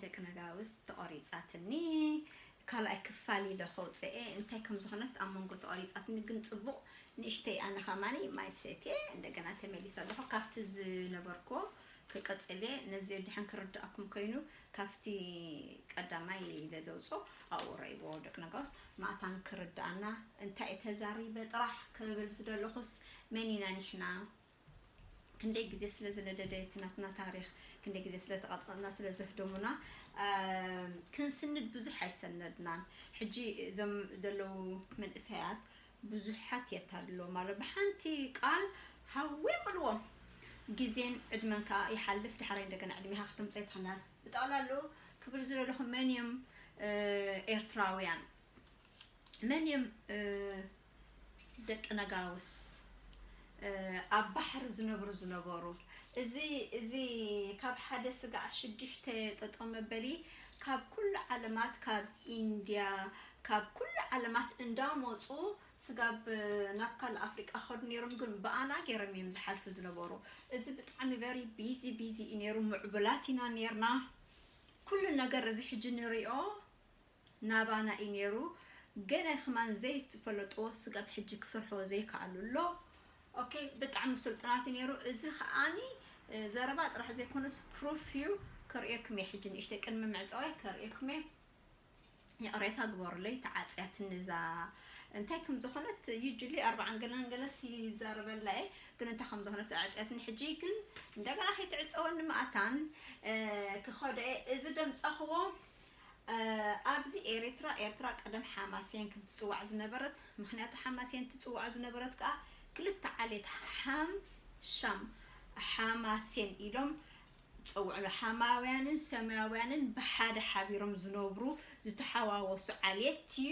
ደቂ ነጋውስ ተቆሪጻትኒ። ካልኣይ ክፋል ኢለ ከውፅኤ እንታይ ከም ዝኾነት ኣብ መንጎ ተቆሪጻትኒ፣ ግን ጽቡቕ ንእሽተይ ኣነ ከማኒ ማይ ሰትየ እንደገና ተመሊሰ ኣለኹ። ካብቲ ዝነበርኩዎ ክቅጽል እየ። ነዚ ድሕን ክርዳእኩም ኮይኑ ካብቲ ቀዳማይ ኢለ ዘውፅኦ ኣብኡ ረእይዎ። ደቂ ነጋውስ ማእታን ክርዳእና እንታይ ተዛሪበ ጥራሕ ክብል ዝደለኹስ መን ኢና ንሕና? ክንደይ ግዜ ስለ ዝነደደ እቲ ናትና ታሪኽ፣ ክንደይ ግዜ ስለ ተቐጥቀጥና፣ ስለ ዘህደሙና፣ ኣም፣ ክንስንድ ብዙሕ ኣይሰነድናን። ሕጂ እዞም ዘለዉ መንእሰያት ብዙሓት የታልሎም ኣሎ። ብሓንቲ ቃል ሃው ይብልዎም። ግዜን ዕድመን ከኣ ይሓልፍ፣ ድሓራይ እንደገና ዕድሜኻ ከተምጽኦ ኣይትኽእልን። ብጠቕላሉ ክብል ዝደለኹ መን እዮም፣ እ፣ ኤርትራውያን? መን እዮም፣ እ፣ ደቂ ነጋውስ፣ እ፣ ኣብ ባሕሪ ዝነብሩ ዝነበሩ? እዚ፣ እዚ ካብ ሓደ ስጋዕ ሽዱሽተ ጠጠው መበሊ ካብ ኩሉ ዓለማት፣ ካብ ኢንድያ፣ ካብ ኩሉ ዓለማት እንዳመጹ ስጋብ ናብ ካልእ ኣፍሪቃ ከዱ ነይሮም፣ ግን ብኣና ገይሮም እዮም ዝሓልፉ ዝነበሩ። እዚ ብጣዕሚ very busy፣ busy እዩ ነይሩ። ምዕቡላት ኢና ነይርና። ኩሉ ነገር እዚ ሕጂ ንሪኦ ናባና እዩ ነይሩ። ገለ ከማን ዘይትፈለጥዎ ስጋብ ሕጂ ክሰርሕዎ ዘይከኣሉ ኣሎ። ኦኬ፣ ብጣዕሚ ስልጡናት እዩ ነይሩ። እዚ ከኣኒ፣ እ፣ ዘረባ ጥራሕ ዘይኮነስ ፕሩፍ እዩ። ከርእየኩም እየ ሕጂ ንእሽተይ ቅድሚ ምዕጻወይ ከርእየኩም እየ። ይቕሬታ ግበሩለይ፣ ተዓጽያትኒ እዛ እንታይ ከም ዝኾነት። ዩጅሊ ኣርባዓን ገለን ገለስ ይዛረበላ እየ፣ ግን እንታይ ከም ዝኾነት ተዓጽያትኒ። ሕጂ ግን እንደገና ከይትዕጸወኒ መኣታን፣ እ፣ ክኸዶ እየ። እዚ ደምጻኽዎ እ፣ ኣብዚ ኤሪትራ፣ ኤርትራ ቀደም ሓማሴን ከም ትጽዋዕ ዝነበረት፣ ምኽንያቱ ሓማሴን ትጽዋዕ ዝነበረት ከኣ ክልተ ዓሌት ሓም፣ ሻም፣ ሓማሴን ኢሎም ዝጸውዕሉ፣ ሓማውያንን ሰማያውያንን ብሓደ ሓቢሮም ዝነብሩ፣ ዝተሓዋወሱ ዓሌት እዩ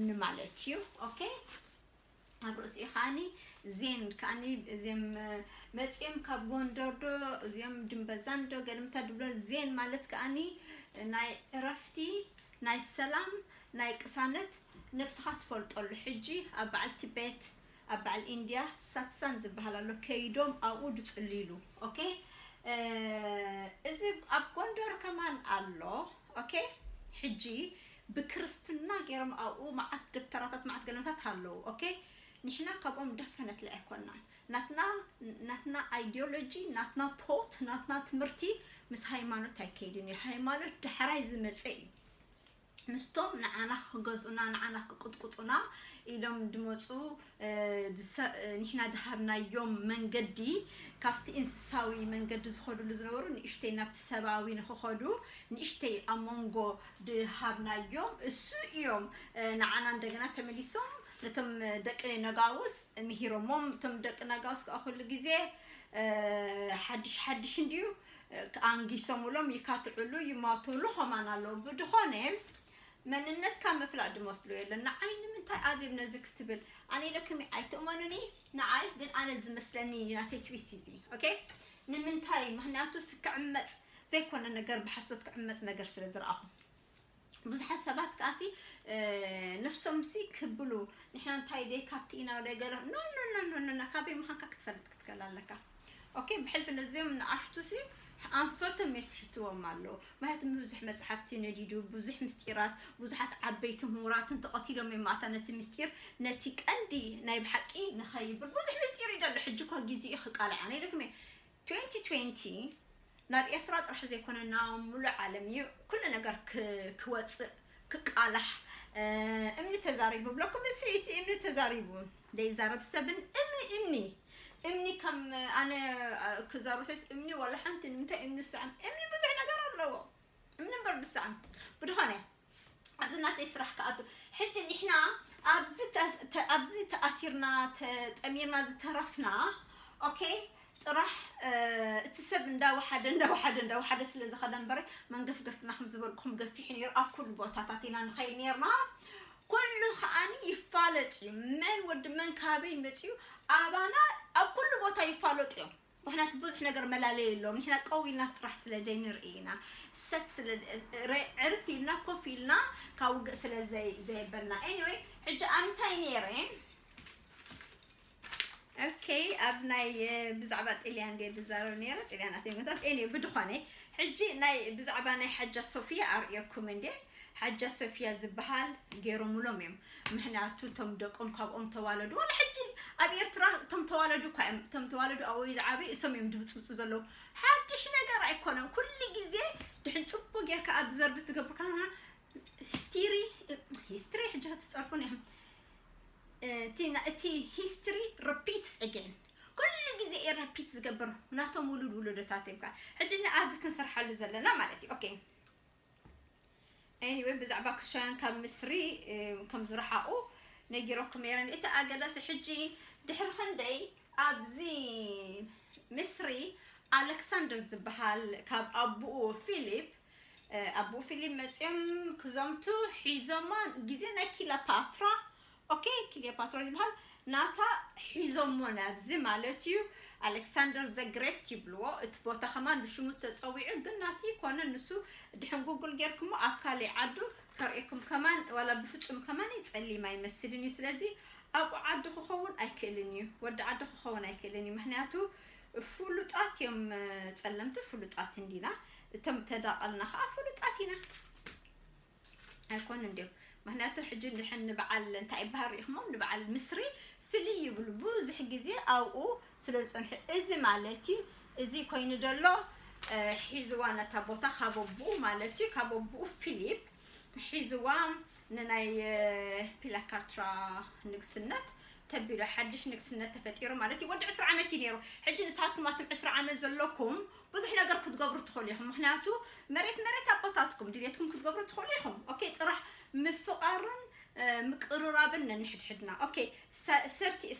ንማለት እዩ። ኦኬ? ኣብ ርእሲኡ ከኣኒ ዜን ከኣኒ እዚኦም፣ እ፣ መጺኦም ካብ ጎንደር ዶ፣ እዚኦም ድምበዛን ዶ፣ ገለምታ ድብሎ። ዜን ማለት ከኣኒ ናይ ዕረፍቲ፣ ናይ ሰላም፣ ናይ ቅሳነት ነብስኻ ትፈልጠሉ። ሕጂ ኣብ በዓል ቲቤት፣ ኣብ በዓል ኢንድያ ሳትሳን ዝበሃል ኣሎ፣ ከይዶም ኣብኡ ድጽልይሉ። ኦኬ፣ እ፣ እዚ ኣብ ጎንደር ከማን ኣሎ። ኦኬ፣ ሕጂ ብክርስትና ገይሮም ኣብኡ መዓት ደብተራታት፣ መዓት ገለምታት ኣለዉ። ኦኬ፣ ንሕና ካብኦም ደፈነትሊ ኣይኮናን። ናትና፣ ናትና ኣይዲዮሎጂ፣ ናትና ቶት፣ ናትና ትምህርቲ ምስ ሃይማኖት ኣይከይድን እዩ። ሃይማኖት ዳሕራይ ዝመጸ እዩ። ምስቶም ንዓና ክገዝኡና፣ ንዓና ክቅጥቁጡና ኢሎም ድመጹ፣ እ፣ ድሰ-፣ እ፣ ንሕና ድሃብናዮም መንገዲ፣ ካብቲ እንስሳዊ መንገዲ ዝኸዱሉ ዝነበሩ ንእሽተይ ናብቲ ሰብኣዊ ንክኸዱ ንእሽተይ ኣብ መንጎ ድሃብናዮም፣ እሱ እዮም፣ እ፣ ንዓና እንደገና ተመሊሶም ነቶም ደቂ ነጋውስ ምሂሮሞም። እቶም ደቂ ነጋውስ ከኣ ኩሉ ግዜ፣ እ፣ ሓድሽ ሓድሽ እንድዩ፣ እ፣ ኣንጊሶምሎም ይካትዕሉ ይማቱሉ ከማን ኣለዉ። ብድኾነ መንነትካ ምፍላጥ ድመስሉ የለን። ንዓይ ንምንታይ ኣዜብ ነዚ ክትብል? ኣነ ኢለክም ኣይትእመኑኒ። ንዓይ ግን ኣነ ዝመስለኒ ናተይ ትዊስት እዚ። ኦኬ? ንምንታይ? ምኽንያቱ ስ-፣ ክዕመጽ ዘይኮነ ነገር ብሓሶት ክዕመጽ ነገር ስለ ዝረኣኹ። ብዙሓት ሰባት ከኣሲ፣ እ፣ ነፍሶም ሲ ክብሉ፣ "ንሕና እንታይ ደይ ካብቲ ኢና ደይ ገለ?" ኖ፣ ኖ፣ ኖ፣ ኖ፣ ኖ፣ ኖ፣ ካበይ ምዃንካ ክትፈልጥ ክትከል ኣለካ። ኦኬ፣ ብሕልፊ ነዚኦም ንኣሽቱ ሲ ኣንፈቶም የስሕትዎም ኣለዉ። ምክንያቱ ብዙሕ መጽሓፍቲ ነዲዱ፣ ብዙሕ ምስጢራት፣ ብዙሓት ዓበይቲ ምሁራትን ተቐቲሎም እዮም ማእታ ነቲ ምስጢር፣ ነቲ ቀንዲ ናይ ብሓቂ ንኸይብር። ብዙሕ ምስጢር እዩ ደሎ። ሕጂ እኳ ግዜኡ ክቃልዕ፣ ኣነ ኢለኩም እየ። ትዌንቲ ትዌንቲ ናብ ኤርትራ ጥራሕ ዘይኮነ ናብ ሙሉእ ዓለም እዩ ኩሉ ነገር ክ-፣ ክወጽእ፣ ክቃላሕ። እ፣ እምኒ ተዛሪቡ ብለኩም፣ እሱ እቲ እምኒ ተዛሪቡ። ዘይዛረብ ሰብን እምኒ፣ እምኒ፣ እምኒ ከም ኣነ፣ እ፣ ክዛረብ ሰብስ እምኒ ዋላ ሓንቲ ንምንታይ እምኒ ዝሰዕም? እምኒ ብዙሕ ነገር ኣለዎ። እምኒ እምበር ዝሰዕም። ብድኾነ፣ ኣብዚ ናተይ ስራሕ ክኣቱ። ሕጂ ንሕና ኣብዚ ተኣስ-፣ ተ-፣ ኣብዚ ተኣሲርና፣ ተጠሚርና ዝተረፍና፣ ኦኬ፣ ጥራሕ፣ እ፣ እቲ ሰብ እንዳወሓደ፣ እንዳወሓደ፣ እንዳወሓደ ስለ ዝኸደ እምበር፣ መንገፍገፍና ከም ዝበልኩኹም ገፊሑ ነይሩ። ኣብ ኩሉ ቦታታት ኢና ንኸይድ ነይርና። ኩሉ ከኣኒ ይፋለጥ እዩ። መን ወዲ መን ካበይ መጺኡ፣ ኣባና ኣብ ኩሉ ቦታ ይፋለጡ እዮም። ምኽንያቱ ብዙሕ ነገር መላለይ የለዎም። ንሕና ቀው ኢልና ጥራሕ ስለ ዘይንርኢ ኢና። ሰት ስለ፣ ረ-፣ ዕርፍ ኢልና፣ ኮፍ ኢልና ካብ ውግእ ስለ ዘይ-፣ ዘየበልና። ኤኒወይ፣ ሕጂ ኣንታይ ነይረ? ኦኬ፣ ኣብ ናይ ብዛዕባ ጥልያን እንደ ዝዛረብ ነይረ፣ ጥልያን ኣተይመታት ኤኒ ብድኾነ ሕጂ ናይ ብዛዕባ ናይ ሓጃ ሶፊያ ኣርእየኩም እንደ ሓጃ ሶፊያ ዝበሃል ገይሮምሎም እዮም። ምክንያቱ እቶም ደቆም ካብኦም ተዋለዱ። ዋላ ሕጂ ኣብ ኤርትራ እቶም ተዋለዱ እኳ እዮም፣ እቶም ተዋለዱ ኣብኡ ዝዓበዩ እሶም እዮም ድብፅብፁ ዘለዉ። ሓድሽ ነገር ኣይኮነን። ኩሉ ግዜ ድሕን ፅቡቅ ጌርካ ኣብዘርቭ ትገብር ከለና ሂስትሪ ሂስትሪ ሕጂ ክትፀርፉን ኢኹም። እቲ ና- እቲ ሂስትሪ ሪፒትስ ኣገን፣ ኩሉ ግዜ እዩ ሪፒት ዝገብር። ናቶም ውሉድ ውሉዶታት እዮም ከዓ ሕጂ ንኣብዚ ክንሰርሓሉ ዘለና ማለት እዩ። ኦኬ፣ ኤኒወይ ብዛዕባ ኩሻውያን ካብ ምስሪ ከም ዝረሓቑ ነጊረኩም ነይረ። እቲ ኣገዳሲ ሕጂ ድሕሪ ክንደይ ኣብዚ ምስሪ ኣሌክሳንደር ዝበሃል ካብ ኣቦኡ ፊሊፕ ኣቦኡ ፊሊፕ መፅኦም ክዘምቱ ሒዞማ ግዜ ናይ ኪለፓትራ። ኦኬ፣ ኪሊዮፓትራ ዝበሃል ናታ ሒዞሞ ናብዚ ማለት እዩ። ኣሌክሳንደር ዘግሬት ይብልዎ። እቲ ቦታ ከማን ብሽሙ ተፀዊዑ ግን ናቲ ይኮነ። ንሱ ድሕን ጉግል ጌርኩሞ ኣብ ካሊእ ዓዱ ከርእየኩም ከማን ዋላ ብፍፁም ከማን ጸሊም ኣይመስልን እዩ። ስለዚ ኣብኡ ዓዲ ክኸውን ኣይክእልን እዩ፣ ወዲ ዓዲ ክኸውን ኣይክእልን እዩ። ምክንያቱ ፍሉጣት እዮም፣ ጸለምቲ ፍሉጣት እንዲና፣ እቶም ተዳቐልና ከዓ ፍሉጣት ኢና። ኣይኮን እንዲዮም። ምክንያቱ ሕጂ ንድሕን ንበዓል እንታይ ይበሃል ርኢኹሞም ንበዓል ምስሪ ፍልይ ይብሉ ብዙሕ ግዜ ኣብኡ ስለ ዝፀንሑ። እዚ ማለት እዩ እዚ ኮይኑ ዘሎ ሒዝዋ ነታ ቦታ ካብ ኣቦኡ ማለት እዩ ካብ ኣቦኡ ፊሊፕ ሒዝዋ ንናይ ፒላካትራ ንግስነት ተቢሉ ሓድሽ ንግስነት ተፈጢሩ ማለት እዩ። ወዲ ዕስራ ዓመት እዩ ነይሩ። ሕጂ ንስኻትኩም ኣቱም ዕስራ ዓመት ዘለኩም ብዙሕ ነገር ክትገብሩ ትኽእሉ ኢኹም። ምክንያቱ መሬት መሬት ኣቦታትኩም ድሌትኩም ክትገብሩ ትኽእሉ ኢኹም። ኦኬ፣ ጥራሕ ምፍቓርን ምቅርራብን ነንሕድሕድና። ኦኬ፣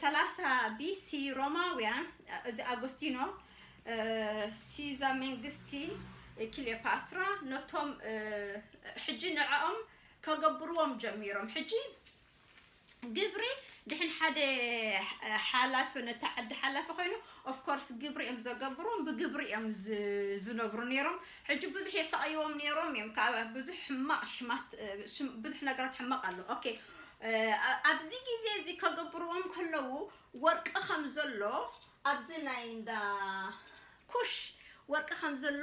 ሰላሳ ቢሲ ሮማውያን እዚ ኣጎስቲኖ ሲዛ መንግስቲ ክሊዮፓትራ ነቶም ሕጂ ንዕኦም ከገብርዎም ጀሚሮም። ሕጂ ግብሪ ድሕን ሓደ ሓላፊ ነታ ዓዲ ሓላፊ ኮይኑ ኦፍኮርስ ግብሪ እዮም ዘገብርዎም፣ ብግብሪ እዮም ዝነብሩ ነይሮም። ሕጂ ብዙሕ የሳቕይዎም ነይሮም እዮም። ብዙሕ ሕማቕ ሽማት ብዙሕ ነገራት ሕማቕ ኣሎ። ኦኬ፣ ኣብዚ ግዜ እዚ ከገብርዎም ከለዉ ወርቂ ከም ዘሎ ኣብዚ ናይ እንዳ ኩሽ ወርቂ ከም ዘሎ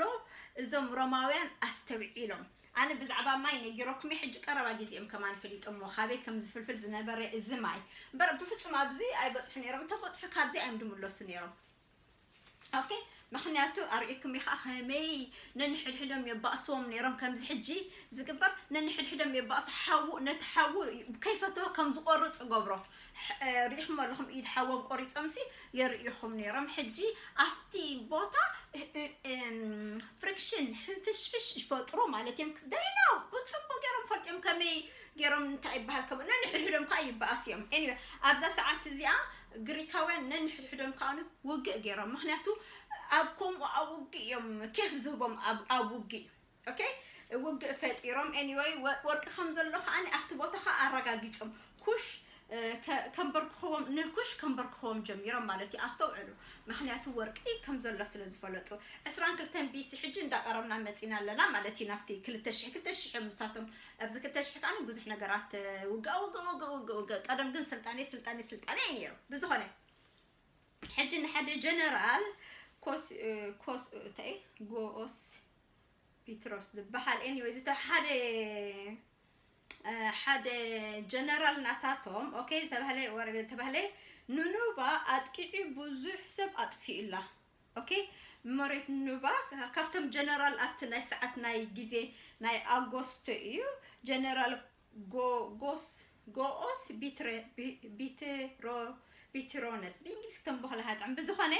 እዞም ሮማውያን ኣስተውዒሎም። ኣነ ብዛዕባ ማይ ነጊረኩም ሕጂ ቀረባ ግዜ እዮም ከማን ፈሊጦሞ ካበይ ከም ዝፍልፍል ዝነበረ እዚ ማይ። እምበር ብፍጹም ኣብዚ ኣይበጽሑ ነይሮም። እንተበጽሑ ካብዚ እዮም ድምለሱ ነይሮም። ኦኬ፣ ምክንያቱ ኣርእየኩም እዩ ከዓ ከመይ ነንሕድሕዶም የባእስዎም ነይሮም። ከምዚ ሕጂ ዝግበር ነንሕድሕዶም የባእሱ። ሓዉ ነቲ ሓዉ ከይፈተወ ከም ዝቆርፅ ገብሮ። ርኢኹም ኣለኹም ኢድ ሓዎም ቆሪፆምሲ የርእኹም ነይሮም። ሕጂ ኣብቲ ቦታ ፍሪክሽን ሕንፍሽፍሽ ይፈጥሩ ማለት እዮም። ደይናው ብፅቡቅ ገይሮም ፈልጥ እዮም ከመይ ገይሮም እንታይ ይበሃል ከም ነንሕድሕዶም ከዓ ይበኣሱ እዮም። ኤኒወ ኣብዛ ሰዓት እዚኣ ግሪካውያን ነንሕድሕዶም ከዓ ውግእ ገይሮም። ምክንያቱ ኣብ ከምኡ ኣብ ውግእ እዮም ኬፍ ዝህቦም ኣብ ውግእ ኦኬ ውግእ ፈጢሮም። ኤኒወይ ወርቂ ከም ዘሎ ከዓ ኣብቲ ቦታ ከዓ ኣረጋጊፆም ኩሽ ከንበርክኸዎም ንኩሽ ከንበርክኸዎም ጀሚሮም ማለት እዩ። ኣስተውዕሉ፣ ምክንያቱ ወርቂ ከም ዘሎ ስለ ዝፈለጡ። ዕስራን ክልተን ቢሲ ሕጂ እንዳቀረብና መፂና ኣለና ማለት እዩ ናብቲ ክልተ ሽሕ ክልተ ሽሕ እዮም ንሳቶም ኣብዚ ክልተ ሽሕ ከዓ ብዙሕ ነገራት ውግእ ውግእ ውግእ ውግእ ውግእ። ቀደም ግን ስልጣኔ ስልጣኔ ስልጣኔ እዩ ነይሩ። ብዝኾነ ሕጂ ንሓደ ጀነራል ኮስ ኮስ እንታይ ጎኦስ ፒትሮስ ዝበሃል ኤኒወይ ዝተሓደ ሓደ ጀነራል ናታቶም ኦኬ ዝተባህለ ዝተባህለ ንኑባ ኣጥቂዑ ብዙሕ ሰብ ኣጥፊኡላ። ኦኬ መሬት ኑባ ካብቶም ጀነራል ኣብቲ ናይ ሰዓት ናይ ግዜ ናይ ኣጎስቶ እዩ። ጀነራል ጎስ ጎኦስ ቢትሮነስ ብእንግሊዝ ክተንብኹ ለሃጥዕም ብዝኾነ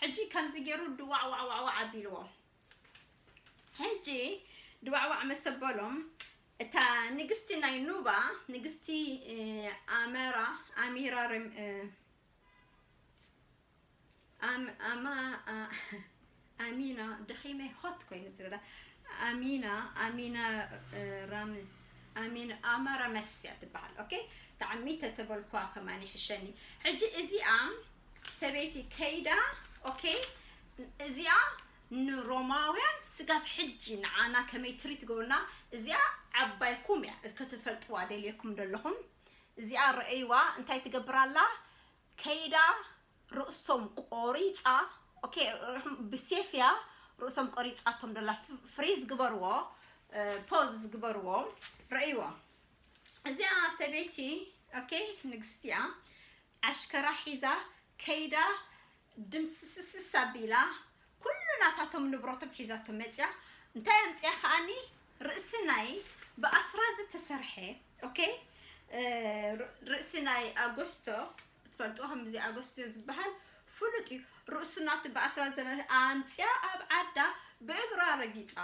ሕጂ ከምዚ ገይሩ ድዋዕዋዕዋዕዋዕ ኣቢልዎ። ሕጂ ድዋዕዋዕ መሰበሎም እታ ንግስቲ ናይ ኑባ ንግስቲ ኣመራ ኣሚራ ኣማ ኣሚና ደኺመ ሆት ኮይኑ ዝገዛ ኣሚና ኣሚና ራም ኣሚን ኣማራ መስያ ትበሃል። ኦኬ ታዕሚ ተተበልኳ ከማን ይሕሸኒ። ሕጂ እዚኣ ሰበይቲ ከይዳ ኦኬ እዚኣ ንሮማውያን ስጋብ ሕጂ ንዓና ከመይ ትሪት ትገብርና እዚኣ ዓባይኩም እያ። ከተፈልጥዋ ደልየኩም ዘለኹም እዚኣ ረእይዋ እንታይ ትገብር ኣላ ከይዳ ርእሶም ቆሪፃ። ኦኬ፣ ብሴፍያ ርእሶም ቆሪፃቶም ደላ። ፍሪዝ ግበርዎ፣ ፖዝ ግበርዎ። ረእይዎ። እዚኣ ሰበይቲ፣ ኦኬ፣ ንግስቲ እያ። ዓሽከራ ሒዛ ከይዳ ድምስስስ ኣቢላ ኩሉ ናታቶም ንብረቶም ሒዛቶ መፅያ። እንታይ ኣምፅያ ከኣኒ? ርእሲ ናይ ብኣስራ ዝተሰርሐ፣ ኦኬ፣ እ፣ ር-፣ ርእሲ ናይ ኣጎስቶ፣ ትፈልጥዎ ከምዚ ኣጎስቶ ዝበሃል ፍሉጥ እዩ። ርእሱ ናቲ ብኣስራ ዘበለ ኣምፅያ ኣብ ዓዳ ብእግራ ረጊፃ፣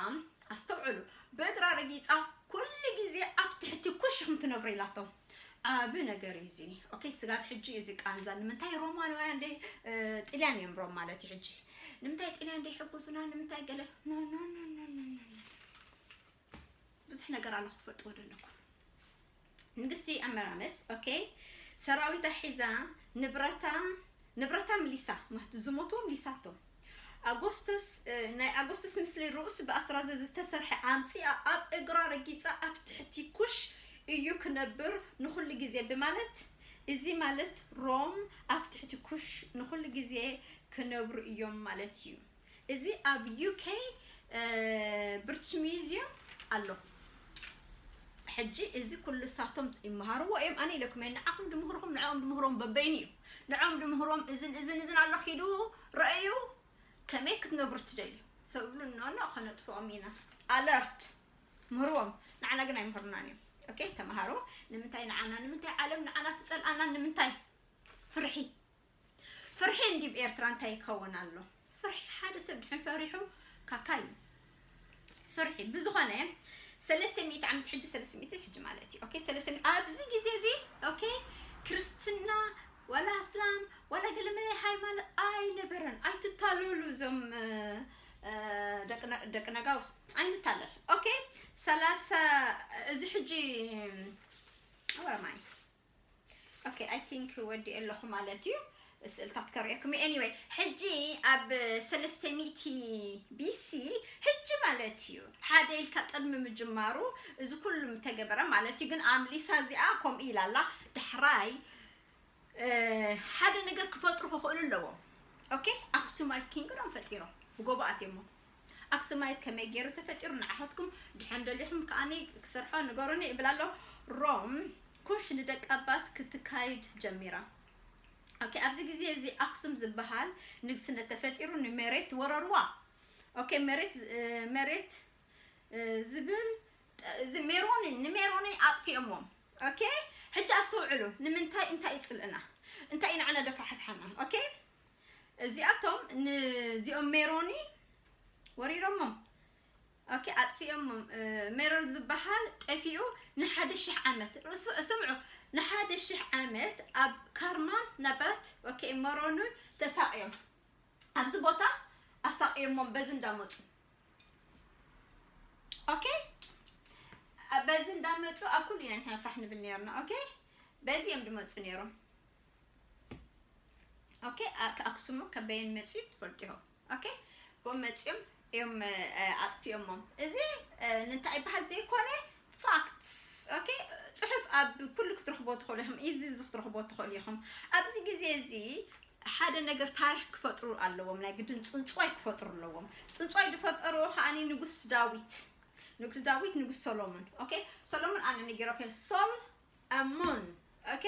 ኣስተውዕሉ፣ ብእግራ ረጊፃ ኩሉ ግዜ ኣብ ትሕቲ ኩሽ ኢኹም ትነብሩ ኢላቶም። ዓቢ ነገር እዩ እዚ። ኦኬ፣ ስጋብ ሕጂ እዩ እዚ ቃንዛ። ንምንታይ ሮማውያን ደይ፣ እ፣ ጥልያን እዮም ሮም ማለት እዩ ሕጂ። ንምንታይ ጥልያን ደይ ሕጉዙና? ንምንታይ ገለ? ኖ፣ ኖ፣ ኖ። ብዙሕ ነገር ኣሎ ክትፈልጥዎ ዘለኩም። ንግስቲ ኣመራመስ፣ ኦኬ፣ ሰራዊታ ሒዛ ንብረታ፣ ንብረታ ምሊሳ፣ ማለት ዝሞትዎ ምሊሳቶ። ኣጎስቶስ፣ እ፣ ናይ ኣጎስቶስ ምስሊ ርእሱ ብኣስራዘ ዝተሰርሐ ኣምፂኣ ኣብ እግራ ረጊፃ ኣብ ትሕቲ ኩሽ እዩ ክነብር ንኹሉ ግዜ ብማለት፣ እዚ ማለት ሮም ኣብ ትሕቲ ኩሽ ንኹሉ ግዜ ክነብሩ እዮም ማለት እዩ። እዚ ኣብ ዩ ኬ፣ እ፣ ብሪቲሽ ሚውዚየም ኣሎ። ሕጂ እዚ ኩሉ ሳቶም ይመሃርዎ እዮም። ኣነ ኢለኩም እየ፣ ንዓኹም ድምህርኹም ንዕኦም ድምህሮም በበይኑ እዩ። ንዕኦም ድምህሮም እዝን እዝን እዝን ኣሎ፣ ኪዱ ረእዩ፣ ከመይ ክትነብሩ ትደልዩ? ሰብ ብሉ፣ ኖ፣ ኖ፣ ከነጥፍኦም ኢና። ኣለርት ምህርዎም። ንዓና ግን ኣይምህሩናን እዮም። ኦኬ፣ ተምሃሩ። ንምንታይ ንዓና፣ ንምንታይ ዓለም ንዓና ትጸልኣና? ንምንታይ? ፍርሒ። ፍርሒ እንዲ ብኤርትራ እንታይ ይከውን ኣሎ? ፍርሒ፣ ሓደ ሰብ ድሕን ፈሪሑ ካካ እዩ። ፍርሒ። ብዝኾነ፣ ሰለስተ ሚእቲ ዓመት፣ ሕጂ ሰለስተ ሚእቲ፣ ሕጂ ማለት እዩ። ኦኬ፣ ሰለስተ ሚእቲ፣ ኣብዚ ግዜ እዚ፣ ኦኬ፣ ክርስትና ዋላ እስላም ዋላ ገለመለ ሃይማኖት ኣይነበረን። ኣይትታለሉ እዞም፣ እ፣ እ፣ ደቂ ነ-፣ ደቂ ነጋውስ፣ ኣይንታለል። ኦኬ፣ ሰላሳ፣ እዚ ሕጂ ወረማይ፣ ኦኬ፣ ኣይ ቲንክ ወዲ ኣለኹ ማለት እዩ። ስእልታት ከርእየኩም። ኤኒወይ፣ ሕጂ ኣብ ሰለስተ ሚእቲ ቢ ሲ፣ ሕጂ ማለት እዩ፣ ሓደ ኢልካ ቅድሚ ምጅማሩ እዚ ኩሉ ምተገበረ ማለት እዩ። ግን ኣምሊሳ እዚኣ ከምኡ ኢላ ኣላ። ዳሕራይ፣ እ፣ ሓደ ነገር ክፈጥሩ ክኽእሉ ኣለዎም። ኦኬ፣ ኣክሱማይት ኪንግዶም ፈጢሮም፣ ብጎቦ ኣትየሞ። ኣክሱማይት ከመይ ገይሩ ተፈጢሩ ንዓኸትኩም ድሕን ደሊኹም ከኣኒ ክሰርሖ ንገሩኒ ይብል ኣሎ። ሮም ኩሽ ንደቂ ኣባት ክትካይድ ጀሚራ። ኦኬ፣ ኣብዚ ግዜ እዚ ኣክሱም ዝበሃል ንግስነት ተፈጢሩ ንመሬት ወረርዋ። ኦኬ፣ መሬት፣ እ፣ መሬት፣ እ፣ ዝብል፣ እዚ ሜሮኒ፣ ንሜሮኒ ኣጥፊኦምዎም። ኦኬ፣ ሕጂ ኣስተውዕሉ፣ ንምንታይ፣ እንታይ ይጽልእና? እንታይ ንዓና ደፋሕፍሓና? ኦኬ፣ እዚኣቶም ንዚኦም ሜሮኒ ወሪሮሞም። ኦኬ፣ ኣጥፊኦሞም። እ፣ ሜሮን ዝበሃል ጠፊኡ ንሓደ ሽሕ ዓመት። ርሱ-፣ ስምዑ፣ ንሓደ ሽሕ ዓመት ኣብ ካርማ ናባት፣ ኦኬ፣ መሮኑ ተሳቕዮም። ኣብዚ ቦታ ኣሳቕዮሞም በዚ እንዳመጹ። ኦኬ፣ በዚ እንዳመጹ ኣብ ኩሉ ኢና ንሕና ፋሕ ንብል ነርና። ኦኬ፣ በዚ እዮም ድመጹ ነይሮም። ኦኬ፣ ኣ-፣ ኣክሱም ከበየን መጽዩ ትፈልጡ ኢኹም። ኦኬ፣ ቦም መጽዮም እዮም፣ እ፣ ኣጥፊኦሞም። እዚ፣ እ፣ ንንታይ ይበሃል ዘይኮነ ፋክትስ። ኦኬ፣ ጽሑፍ ኣብ ኩሉ ክትረኽቦ ትኽእሉ ኢኹም። እዚ፣ እዚ ክትረኽቦ ትኽእሉ ኢኹም። ኣብዚ ግዜ እዚ ሓደ ነገር ታሪኽ ክፈጥሩ ኣለዎም። ናይ ግድን ጽንጽዋይ ክፈጥሩ ኣለዎም። ጽንጽዋይ ዝፈጠርዎ ከኣኒ ንጉስ ዳዊት፣ ንጉስ ዳዊት፣ ንጉስ ሰሎሞን። ኦኬ፣ ሰሎሞን ኣነ ነጊረኪ፣ ሶል ኣሞን። ኦኬ፣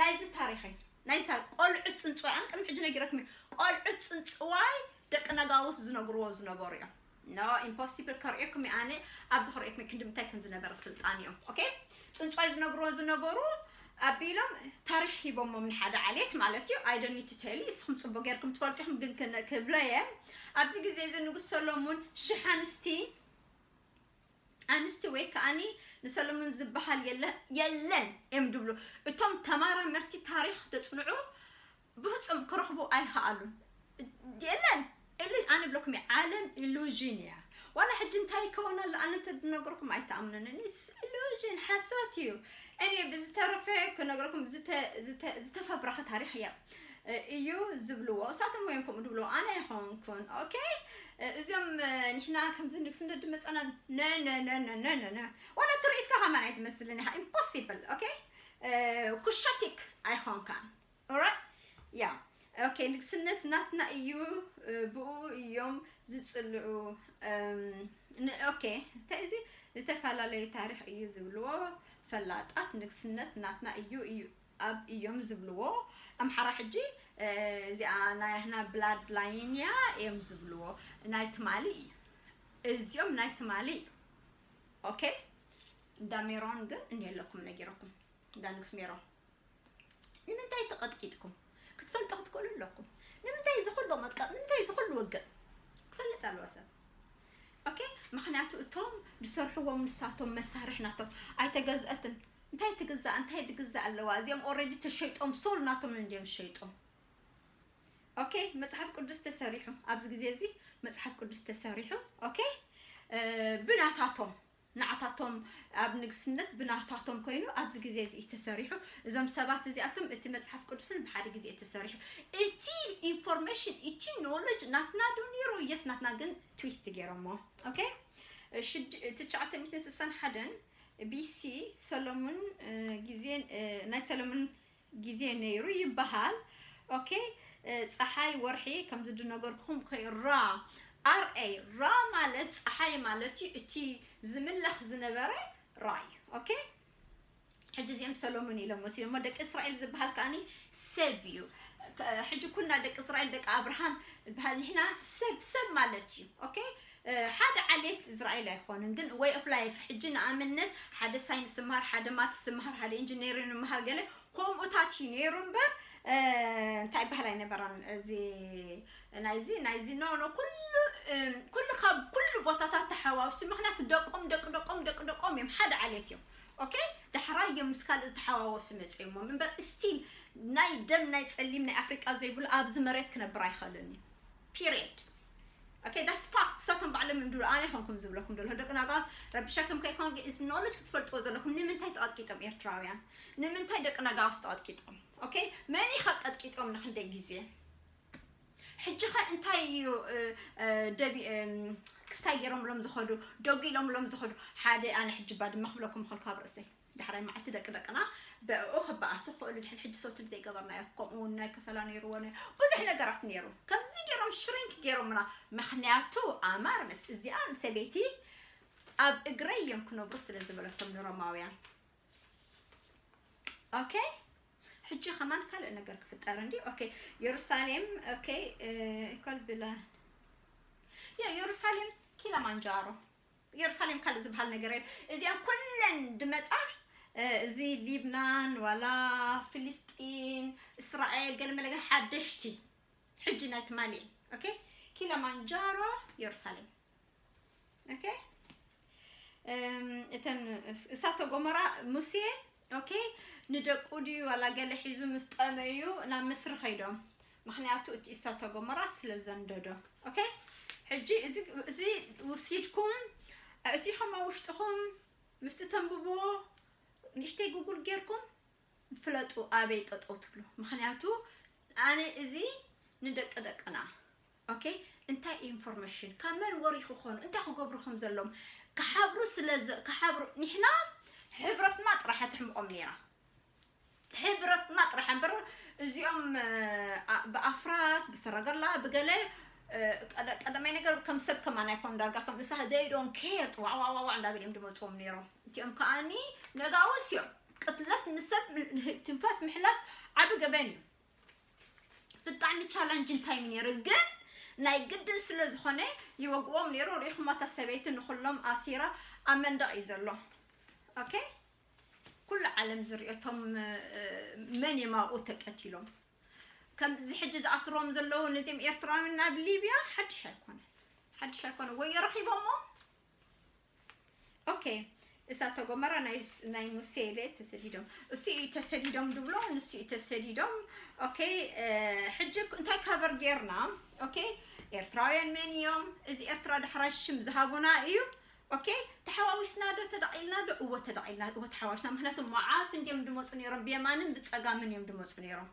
ናይዚ ታሪኽ እዩ። ናይዚ ታሪኽ ቆልዑት ጽንጽዋይ፣ ኣነ ቅድሚ ሕጂ ነጊረኩም እየ። ቆልዑት ጽንጽዋይ ደቂ ነጋውስ ዝነግርዎ ዝነበሩ እዮም። ኖ፣ ኢምፖሲብል ከርእየኩም እየ ኣነ፣ ኣብዚ ከርእየኩም እየ ክንዲ ምንታይ ከም ዝነበረ ስልጣን እዮም። ኦኬ፣ ጽንጽዋይ ዝነግርዎ ዝነበሩ ኣቢሎም ታሪኽ ሂቦሞም ንሓደ ዓሌት ማለት እዩ። I don't need to tell you፣ ንስኹም ጽቡቅ ጌርኩም ትፈልጡ ኢኹም፣ ግን ክነ-፣ ክብሎ እየ። ኣብዚ ግዜ እዚ ንጉስ ሰሎሙን ሽሕ ኣንስቲ፣ ኣንስቲ ወይ ከኣኒ ንሰሎሙን ዝበሃል የለ-፣ የለን እዮም ድብሉ። እቶም ተማራመርቲ ታሪኽ ደጽንዑ ብፍጹም ክረኽቡ ኣይኸኣሉን። የለን። ኢሉ-፣ ኣነ ብለኩም እየ፣ ዓለም ኢሉዥን እያ። ዋላ ሕጂ እንታይ ይከውን ኣሎ ኣነ እንተድነግርኩም ኣይትኣምኑንን። It's illusion፣ ሓሶት እዩ። Anyway፣ ብዝተረፈ ክነግረኩም ዝተ-፣ ዝተ-፣ ዝተፈብረኸ ታሪኽ እያ፣ እ፣ እዩ ዝብልዎ። እሳቶም እዮም ከምኡ ዝብልዎ፣ ኣነ ኣይኾንኩን። ኦኬ? እ፣ እዚኦም፣ እ፣ ንሕና ከምዚ ንግስነት ድመጸና፣ ነ፣ ነ፣ ነ። ዋላ ትርኢትካ ከማን ኣይትመስልን ኢኻ። ኢምፖሲብል። ኦኬ? እ፣ ኩሸቲክ ኣይኾንካን። ኦራይት? ያ። ኦኬ፣ ንግስነት ናትና እዩ፣ ብኡ እዮም ዝጽልኡ። ኦኬ፣ እንታይ እዚ? ዝተፈላለዩ ታሪኽ እዩ ዝብልዎ ፈላጣት፣ ንግስነት ናትና እዩ እዩ ኣብ እዮም ዝብልዎ። ኣምሓራ ሕጂ እዚኣ ናይ ህና ብላድ ላይን እያ እዮም ዝብልዎ። ናይ ትማሊ እዩ፣ እዚኦም ናይ ትማሊ እዩ። ኦኬ፣ እንዳ ሜሮን ግን እኔለኩም ነጊረኩም፣ እንዳ ንግስ ሜሮን። ንምንታይ ተቐጥቂጥኩም? ክትፈልጡ ክትክእሉ ኣለኩም። ንምንታይ ዝኹሉ መጥቀጥ? ንምንታይ ዝኹሉ ውግእ? ክፈልጥ ኣለዎ ሰብ። ኦኬ፣ ምክንያቱ እቶም ዝሰርሕዎም ንሳቶም መሳርሕ ናቶም ኣይተገዝአትን። እንታይ ትግዛእ? እንታይ ድግዛእ ኣለዋ? እዚኦም ኦልሬዲ ተሸይጦም፣ ሶል ናቶም እንዲዮም ዝሸይጦም። ኦኬ፣ መጽሓፍ ቅዱስ ተሰሪሑ፣ ኣብዚ ግዜ እዚ መጽሓፍ ቅዱስ ተሰሪሑ። ኦኬ፣ ብናታቶም፣ ንዓታቶም፣ ኣብ ንግስነት ብናታቶም ኮይኑ ኣብዚ ግዜ እዚ እዩ ተሰሪሑ። እዞም ሰባት እዚኣቶም እቲ መጽሓፍ ቅዱስን ብሓደ ግዜ እዩ ተሰሪሑ። እቲ ኢንፎርሜሽን፣ እቲ ኖሎጅ ናትና ዶ ነይሩ? የስ፣ ናትና ግን ትዊስት ገይሮሞ። ኦኬ፣ ትሽዓተ ሚእትን ስሳን ሓደን ቢሲ ሰሎሙን ግዜ፣ ናይ ሰሎሙን ግዜ ነይሩ ይበሃል። ኦኬ፣ ፀሓይ፣ ወርሒ ከምዚ ድነገርኩኹም ኮይ ራ፣ ኣር ኤ፣ ራ ማለት ፀሓይ ማለት እዩ። እቲ ዝምለኽ ዝነበረ ራ እዩ። ኦኬ፣ ሕጂ እዚኦም ሰሎሙን ኢሎም ወሲዶሞ። ደቂ እስራኤል ዝበሃል ከኣኒ ሰብ እዩ። ሕጂ ኩልና ደቂ እስራኤል፣ ደቂ ኣብርሃም ዝበሃል ንሕና ሰብ፣ ሰብ ማለት እዩ። ኦኬ፣ ሓደ ዓሌት እስራኤል ኣይኮንን፣ ግን ወይ ኦፍ ላይፍ። ሕጂ ንኣብነት ሓደ ሳይንስ ይምሃር፣ ሓደ ማትስ ይምሃር፣ ሓደ ኢንጂነሪንግ ይምሃር፣ ገለ ከምኡታት እዩ ነይሩ እምበር እንታይ ይበሃል ኣይነበረን። እዚ ናይዚ ናይዚ ኖ ኖ፣ ኩሉ ኩሉ ካብ ኩሉ ቦታታት ተሓዋውሲ፣ ምክንያቱ ደቆም ደቂ ደቆም ደቂ ደቆም እዮም፣ ሓደ ዓሌት እዮም። ኦኬ፣ ዳሕራይ እዮም ምስ ካልእ ዝተሓዋወሱ መፅኦሞም እምበር ስቲል ናይ ደም ናይ ፀሊም ናይ ኣፍሪቃ ዘይብሉ ኣብዚ መሬት ክነብር ኣይኽእልን እዩ። ፒሪየድ። ኦኬ፣ ዳስ ፋክት። ንሳቶም ባዕሎም እዮም ዝብሉ፣ ኣነ ኣይኮንኩም ዝብለኩም ዘለኹ። ደቂ ናጋስ ረብሻኩም ከይኮን፣ ግን እዚ ኖሎጅ ክትፈልጥዎ ዘለኩም። ንምንታይ ተቐጥቂጦም ኤርትራውያን? ንምንታይ ደቂ ናጋስ ተቐጥቂጦም? ኦኬ፣ መን እዩ ከቀጥቂጦም ንክንደይ ግዜ? ሕጂ ኸ እንታይ እዩ ደቢ ክስታይ ገይሮምሎም ዝኸዱ፣ ደጉ ኢሎምሎም ዝኸዱ? ሓደ ኣነ ሕጂ ባድመ ክብለኩም ከልኩ ኣብ ርእሰይ ዳሕራይ መዓልቲ ደቂ ደቅና ብእኡ ክበኣሱ ክኽእሉ ድሕን ሕጂ ሰትል ዘይገበርናዮ። ከምኡ እውን ናይ ከሰላ ነይርዎ ነይሩ፣ ብዙሕ ነገራት ነይሩ። ከምዚ ገይሮም ሽሪንክ ገይሮምና። ምክንያቱ ኣማር ምስ እዚኣ ሰበይቲ ኣብ እግረይ እዮም ክነብሩ ስለ ዝበለቶም ንሮማውያን። ኦኬ፣ ሕጂ ከማን ካልእ ነገር ክፍጠር እንዲ። ኦኬ፣ የሩሳሌም። ኦኬ፣ ኢኮል ብለ ያ የሩሳሌም ኪላማንጃሮ። የሩሳሌም ካልእ ዝበሃል ነገር የለን። እዚኣን ኩለን ድመጻ እዚ ሊብናን ዋላ ፍልስጢን እስራኤል ገለ መለ ግን ሓደሽቲ ሕጂ ናይ ትማሊ። ኦኬ፣ ኪላማንጃሮ የሩሳሌም። ኦኬ፣ እተን እሳተ ጎመራ ሙሴ፣ ኦኬ፣ ንደቁ ድዩ ዋላ ገለ ሒዙ ምስ ጠመዩ ናብ ምስሪ ከይዶም። ምክንያቱ እቲ እሳተ ጎመራ ስለ ዘንደዶ። ኦኬ፣ ሕጂ እዚ እዚ ውሲድኩም እቲ ከማ ውሽጥኹም ምስቲ ተንብብዎ ንእሽተይ ጉጉል ጌርኩም ፍለጡ ኣበይ ጠጠው ትብሉ። ምክንያቱ ኣነ እዚ ንደቂ ደቅና፣ ኦኬ፣ እንታይ ኢንፎርሜሽን ካብ መን ወሪኹ ኾኑ እንታይ ክገብሩ ከም ዘሎም ክሓብሩ ስለ ዘ- ክሓብሩ። ንሕና ሕብረትና ጥራሕ ተሕምቆም ነይራ፣ ሕብረትና ጥራሕ እምበር እዚኦም እ፣ ኣ- ብኣፍራስ ብሰረገላ ብገለ እ፣ ቀደ- ቀዳማይ ነገር ከም ሰብ ከማን ኣይኮኑ፣ ዳርጋ ከም እንስሳ they don't care ዋዕዋዕዋዕ እንዳበሉ እዮም ድመፅዎም ነይሮም። እቲኦም ከኣኒ ነጋውስ እዮም። ቅትለት ንሰብ ም- ትንፋስ ምሕላፍ ዓቢ ገበን እዩ። ብጣዕሚ ቻለንጅ እንታይ ነይሩ ግን ናይ ግድን ስለ ዝኾነ ይወግዎም ነይሩ። ሪኢኹማ እታ ሰበይቲ ንኩሎም ኣሲራ ኣብ መንደቕ እዩ ዘሎ። ኦኬ፣ ኩሉ ዓለም ዝሪኦ እቶም እ፣ መን እዮም ኣብኡ ተቀቲሎም። ከምዚ ሕጂ ዝኣስርዎም ዘለዉ ነዚኦም ኤርትራውያን ናብ ሊብያ ሓድሽ ኣይኮነን፣ ሓድሽ ኣይኮነን። ወይ ረኺቦሞ። ኦኬ፣ እሳተ ጎመራ ናይ ስ- ናይ ሙሴ ኢለ ተሰዲዶም፣ እሱ እዩ ተሰዲዶም ድብሎ፣ ንሱ እዩ ተሰዲዶም። ኦኬ፣ እ፣ ሕጂ እንታይ ካቨር ጌርና? ኦኬ፣ ኤርትራውያን መን እዮም? እዚ ኤርትራ ዳሕራይ ሽም ዝሃቡና እዩ። ኦኬ፣ ተሓዋዊስና ዶ ተዳቒልና ዶ? እወ ተዳቒልና፣ እወ ተሓዋዊስና። ምክንያቱ መዓት እንዲዮም ድመፁ ነይሮም፣ ብየማንን ብፀጋምን እዮም ድመፁ ነይሮም።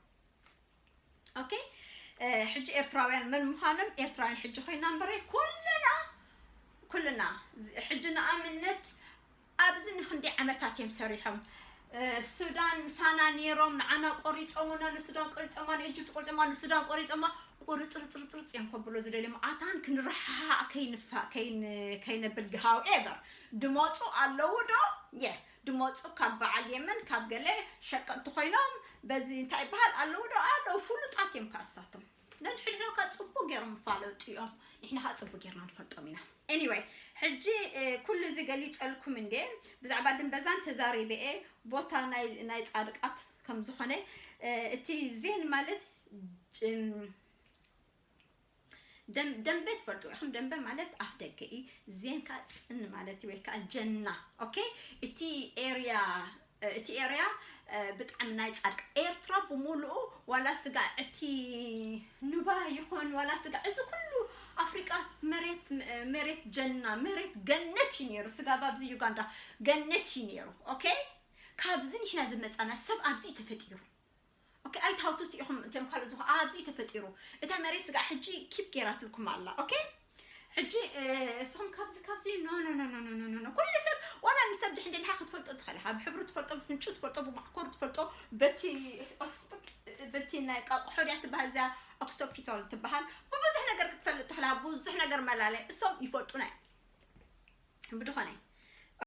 ኦኬ፣ እ፣ ሕጂ ኤርትራውያን መን ምዃኖም ኤርትራውያን ሕጂ ኮይና እምበረ ኩልና ኩልና ዝ- ሕጂ ንኣብነት ኣብዚ ንክንደይ ዓመታት እዮም ሰሪሖም። ሱዳን ምሳና ነይሮም፣ ንዓና ቆሪጾምና፣ ንሱዳን ቆሪጾማ፣ ንኢጅፕት ቆሪጾማ፣ ንሱዳን ቆሪጾማ። ቁርጽርጽርጽርጽ እዮም ከብሎ ዝደልዮም። ኣታን ክንረሓሓቕ ከይንፋ ከይን ከይነብል። However፣ ድመጹ ኣለዉ ዶ? የ ድመጹ ካብ በዓል የመን ካብ ገለ ሸቀጥቲ ኮይኖም በዚ እንታይ ይበሃል ኣለዉ ዶ? ኣለዉ፣ ፍሉጣት እዮም ከኣሳቶም። ነንሕድሕዶም ከኣ ጽቡቅ ገይሮም ዝፋለጡ እዮም። ንሕና ከኣ ጽቡቅ ገይርና ንፈልጦም ኢና። Anyway፣ ሕጂ ኩሉ እዚ ገሊጸልኩም እንዴ? ብዛዕባ ድንበዛን ተዛሪበ እየ። ቦታ ናይ ናይ ጻድቃት ከም ዝኾነ እቲ ዜን ማለት ደንበ ትፈልጡ ኢኹም። ደንበ ማለት ኣፍ ደገ እዩ። ዜን ከዓ ጽን ማለት እዩ ወይ ከዓ ጀና። ኦኬ፣ እቲ ኤርያ እቲ ኤርያ ብጣዕሚ ናይ ጻድቃ ኤርትራ ብምሉኡ ዋላ ስጋ እቲ ኑባ ይኾን ዋላ ስጋ እዚ ኩሉ ኣፍሪቃ መሬት መሬት ጀና መሬት ገነት እዩ ነይሩ። ስጋ ኣብዚ ዩጋንዳ ገነት እዩ ነይሩ። ኦኬ፣ ካብዚ ንሕና ዝመጻና ሰብ ኣብዚ እዩ ተፈጢሩ። ኦኬ፣ ኣይትሃውትቱ ኢኹም እቶም ካልእ ዝኾ ኣብዚ እዩ ተፈጢሩ። እታ መሬት ስጋ ሕጂ ኪፕ ገይራትልኩም ኣላ። ኦኬ፣ ሕጂ እሶም ካብዚ ካብዚ ኖ ኖ ኖ ኖ ኖ ኖ ኖ ኩሉ ሰብ ዋላ ንሰብ ድሕን ደልካ ክትፈልጦ ትኽእል ኢኻ። ብሕብሩ ትፈልጦ፣ ብፍንጩ ትፈልጦ፣ ብማዕኮር ትፈልጦ፣ በቲ በቲ ናይ ቃቆሖ ድያ ትበሃል እዚኣ ኦክሶፒቶል ትበሃል። ብብዙሕ ነገር ክትፈልጥ ትኽእል ኢኻ። ብዙሕ ነገር መላለይ እሶም ይፈልጡና እዮም። ብድኾነ